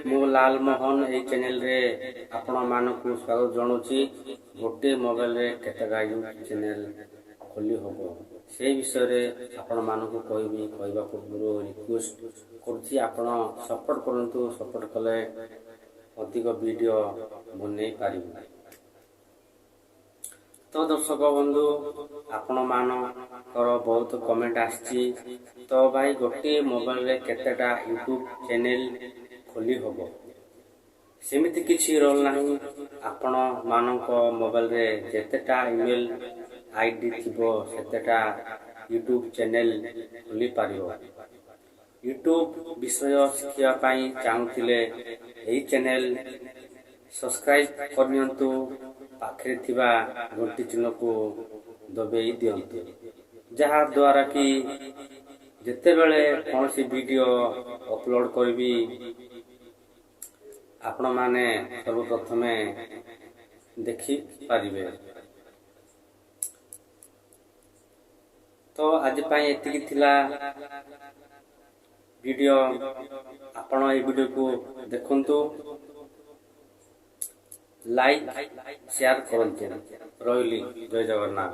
ମୁଁ ଲାଲମୋହନ ଏଇ ଚ୍ୟାନେଲରେ ଆପଣମାନଙ୍କୁ ସ୍ୱାଗତ ଜଣାଉଛି। ଗୋଟିଏ ମୋବାଇଲରେ କେତେଟା ୟୁଟ୍ୟୁବ୍ ଚ୍ୟାନେଲ ଖୋଲି ହେବ, ସେଇ ବିଷୟରେ ଆପଣମାନଙ୍କୁ କହିବି। କହିବା ପୂର୍ବରୁ ରିକ୍ୱେଷ୍ଟ କରୁଛି, ଆପଣ ସପୋର୍ଟ କରନ୍ତୁ। ସପୋର୍ଟ କଲେ ଅଧିକ ଭିଡ଼ିଓ ବନେଇ ପାରିବୁ। ତ ଦର୍ଶକ ବନ୍ଧୁ, ଆପଣମାନଙ୍କର ବହୁତ କମେଣ୍ଟ ଆସିଛି, ତ ଭାଇ, ଗୋଟିଏ ମୋବାଇଲରେ କେତେଟା ୟୁଟ୍ୟୁବ୍ ଚ୍ୟାନେଲ ଖୋଲି ହେବ? ସେମିତି କିଛି ରୋଲ୍ ନାହିଁ। ଆପଣମାନଙ୍କ ମୋବାଇଲରେ ଯେତେଟା ଇମେଲ୍ ଆଇଡି ଥିବ, ସେତେଟା ୟୁଟ୍ୟୁବ୍ ଚ୍ୟାନେଲ ଖୋଲିପାରିବ। ୟୁଟ୍ୟୁବ୍ ବିଷୟ ଶିଖିବା ପାଇଁ ଚାହୁଁଥିଲେ ଏହି ଚ୍ୟାନେଲ ସବସ୍କ୍ରାଇବ୍ କରିନିଅନ୍ତୁ, ପାଖରେ ଥିବା ଘଣ୍ଟି ଚିହ୍ନକୁ ଦବେଇ ଦିଅନ୍ତୁ, ଯାହାଦ୍ୱାରା କି ଯେତେବେଳେ କୌଣସି ଭିଡ଼ିଓ ଅପଲୋଡ଼ କରିବି, ଆପଣମାନେ ସର୍ବପ୍ରଥମେ ଦେଖିପାରିବେ। ତ ଆଜି ପାଇଁ ଏତିକି ଥିଲା ଭିଡ଼ିଓ। ଆପଣ ଏଇ ଭିଡ଼ିଓକୁ ଦେଖନ୍ତୁ, ଲାଇକ୍, ସେୟାର କରନ୍ତୁ। ରହିଲି, ଜୟ ଜଗନ୍ନାଥ।